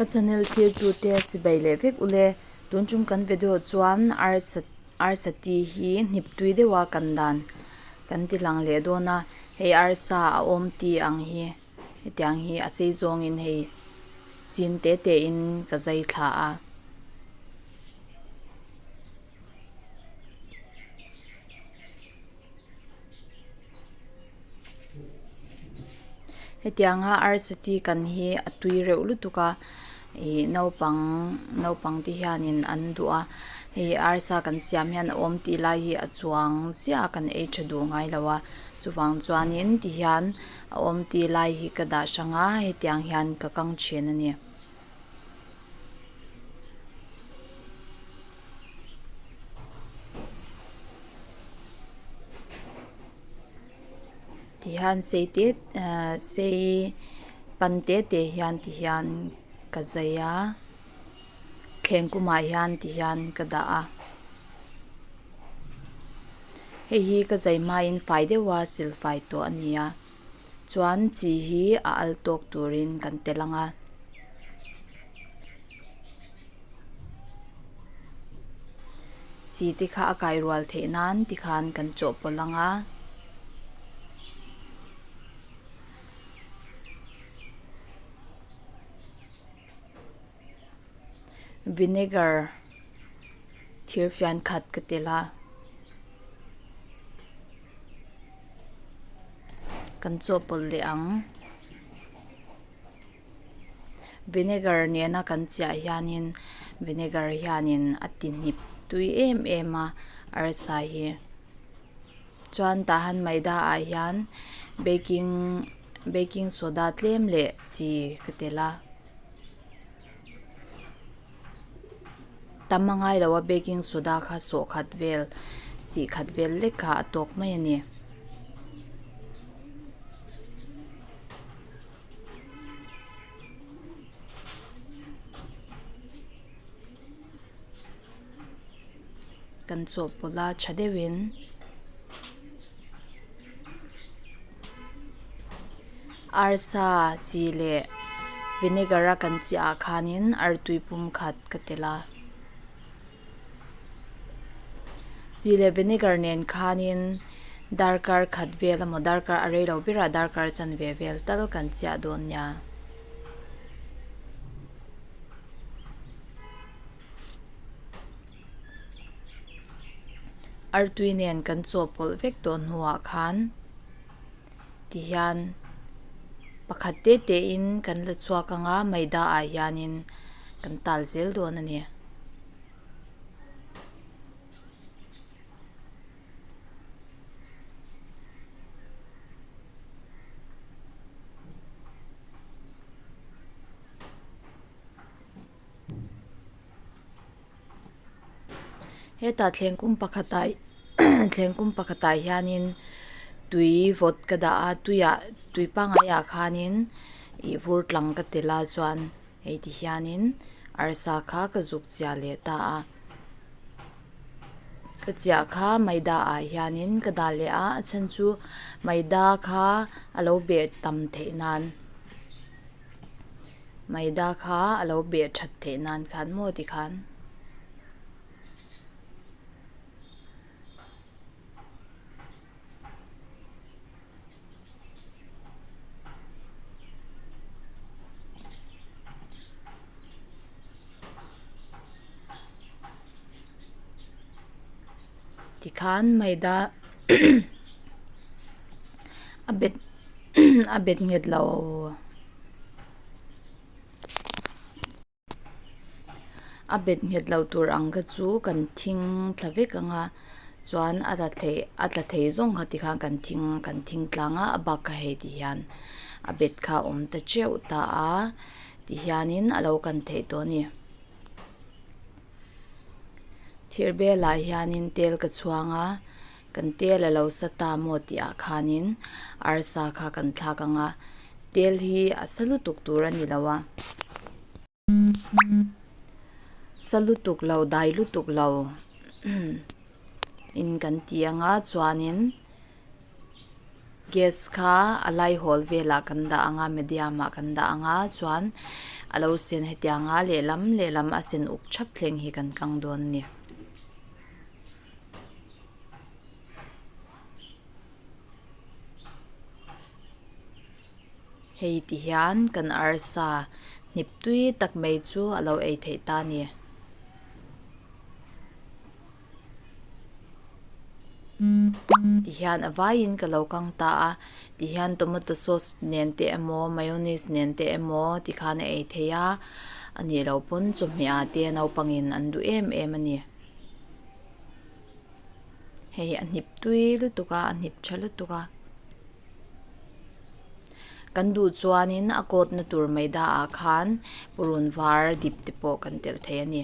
Ka channel thirtute chibai leh vek ule, tun tum kan video chuan arsa arsa ti hi hnip tui deuha kan dan kan ti lang leh dawn a, hei arsa a awm ti ang hi hetiang hi a sei zawngin hei sin te te in ka zai thla a. Hetianga arsa ti kan hi a tui reuh lutuk a ih naupang naupang te hianin an duh a hei arsa kan siam hian a awm tih lai hi a chuang chiah a kan ei tha duh ngai lo a chuvang chuanin tihian a awm tih lai hi ka dah hrang a hetiang hian ka kang thin a ni. Tihian sei te ahh sei pan te te hian tihian ka zai a thleng kumah hian tihian ka dah a hei hi ka zai hmain fai deuha silfai tawh a ni a. Chuan chi hi a al tawk turin kan tel ang a. Chi te kha a kai rual theih nan tikhan kan chawhpawlh ang a. Vinegar thir fian khat ka tel a. Kan chawhpawlh leh ang. Vinegar nena kan chiah hianin vinegar hianin a ti hnip tui em em a arsa hi. Chuan tah han maida ah hian baking baking soda tlem leh chi ka tel a. Tam a ngai lo a baking soda kha sawh khat vel sih khat vel lek kha a tawk mai a ni. Kan chawhpawlh a tha deuhin arsa chi leh vinegar a kan chiah ah khanin artui pum khat ka tel a chi leh vinegar nen khanin darkar khat vel emaw darkar a rei lo berah darkar chanve vel tal kan chiah dawn nia. Artui nen kan chawhpawlh vek tawh hnuah khan tihian pakhat te te in kan la chhuak ang a maida ah hianin kan tal zel dawn a ni. Hetah thleng kum pakhatah thleng kum pakhatah hianin tui vawt ka dah a tuiah tui pangngai ah khanin ih vur tlang ka tel a chuan hei ti hianin arsa kha ka zuk chiah leh ta a ka chiah kha maida ah hianin ka dah leh a a chhan chu maida kha a lo beh tam theih nan. Maida kha a lo beh that theih nan khan maw tikhan. Tikhan maida a bet a bet nghet lo. A bet nghet lo tur ang kha chu kan thing thla vek ang a chuan a tla thei a tla thei zawng kha tikhan kan thing kan thing tlang a a bak kha hei ti hian a bet kha a awm ta teuh ta a tihianin a lo kan theih tawh a ni. Thir belah hianin tel ka chhuang a kan tel a lo sa ta maw tih ah khanin arsa kha kan thlak ang a tel hi a sa lutuk tur a ni lo a sa lutuk lo dai lutuk lo in kan ti ang a chuanin. Gas kha a laihawl velah kan dah ang a medium ah kan dah ang a chuan a lo sen hetiang a lehlam lehlam a sen uk thap thleng hi kan kang dawn a ni. Hei ti hian kan arsa hnip tui tak mai chu a lo ei theih ta a ni. Ti hian a vaiin ka lo kang ta a, ti hian tomato sauce nen te emaw mayonnaise nen te emaw ti khan a ei thei a, a nih loh pawn chawhmeh ah te naupangin an duh em em a ni. Hei a hnip tui lutuk a, a hnip tha lutuk a. Kan duh chuanin a kawtna tur maida ah khan purun var dip te pawh kan telh thei a ni.